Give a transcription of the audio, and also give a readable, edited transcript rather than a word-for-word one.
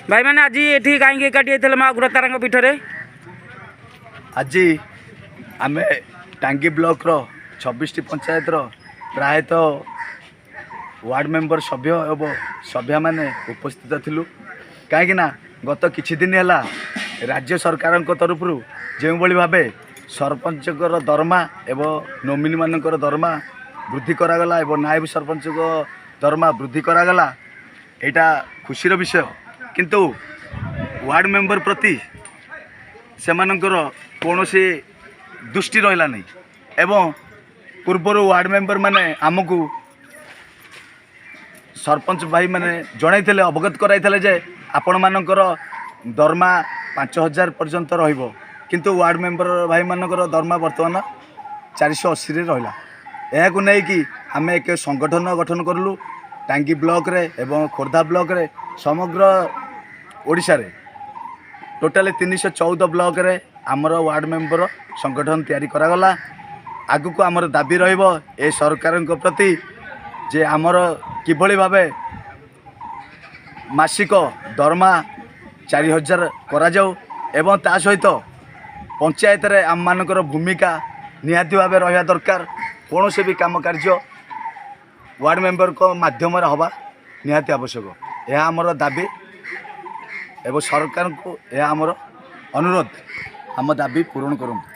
ଭାଇମାନେ, ଆଜି ଏଠି କାହିଁକି ଏକାଠି ହେଇଥିଲେ ମା ଉଗ୍ରତାରାଙ୍କ ପୀଠରେ? ଆଜି ଆମେ ଟାଙ୍ଗି ବ୍ଲକର 26ଟି ପଞ୍ଚାୟତର ପ୍ରାୟତଃ ୱାର୍ଡ଼ ମେମ୍ବର ସଭ୍ୟ ଏବଂ ସଭ୍ୟାମାନେ ଉପସ୍ଥିତ ଥିଲୁ। କାହିଁକିନା ଗତ କିଛି ଦିନ ହେଲା ରାଜ୍ୟ ସରକାରଙ୍କ ତରଫରୁ ଯେଉଁଭଳି ଭାବେ ସରପଞ୍ଚଙ୍କର ଦରମା ଏବଂ ନୋମିନିମାନଙ୍କର ଦରମା ବୃଦ୍ଧି କରାଗଲା ଏବଂ ନାୟବ ସରପଞ୍ଚଙ୍କ ଦରମା ବୃଦ୍ଧି କରାଗଲା, ଏଇଟା ଖୁସିର ବିଷୟ। କିନ୍ତୁ ୱାର୍ଡ଼ ମେମ୍ବର ପ୍ରତି ସେମାନଙ୍କର କୌଣସି ଦୃଷ୍ଟି ରହିଲା ନାହିଁ ଏବଂ ପୂର୍ବରୁ ୱାର୍ଡ଼ ମେମ୍ବର ମାନେ ଆମକୁ ସରପଞ୍ଚ ଭାଇମାନେ ଜଣାଇଥିଲେ, ଅବଗତ କରାଇଥିଲେ ଯେ ଆପଣମାନଙ୍କର ଦରମା 5000 ପର୍ଯ୍ୟନ୍ତ ରହିବ। କିନ୍ତୁ ୱାର୍ଡ଼ ମେମ୍ବର ଭାଇମାନଙ୍କର ଦରମା ବର୍ତ୍ତମାନ 480ରେ ରହିଲା। ଏହାକୁ ନେଇକି ଆମେ ଏକ ସଂଗଠନ ଗଠନ କଲୁ ଟାଙ୍ଗି ବ୍ଲକରେ ଏବଂ ଖୋର୍ଦ୍ଧା ବ୍ଲକରେ, ସମଗ୍ର ଓଡ଼ିଶାରେ ଟୋଟାଲି 314 ବ୍ଲକରେ ଆମର ୱାର୍ଡ଼ ମେମ୍ବର ସଂଗଠନ ତିଆରି କରାଗଲା। ଆଗକୁ ଆମର ଦାବି ରହିବ ଏ ସରକାରଙ୍କ ପ୍ରତି ଯେ ଆମର କିଭଳି ଭାବେ ମାସିକ ଦରମା 4000 କରାଯାଉ ଏବଂ ତା ସହିତ ପଞ୍ଚାୟତରେ ଆମମାନଙ୍କର ଭୂମିକା ନିହାତି ଭାବେ ରହିବା ଦରକାର। କୌଣସି ବି କାମ କାର୍ଯ୍ୟ ୱାର୍ଡ଼ ମେମ୍ବରଙ୍କ ମାଧ୍ୟମରେ ହେବା ନିହାତି ଆବଶ୍ୟକ। ଏହା ଆମର ଦାବି ଏବଂ ସରକାରଙ୍କୁ ଏହା ଆମର ଅନୁରୋଧ, ଆମ ଦାବି ପୂରଣ କରନ୍ତୁ।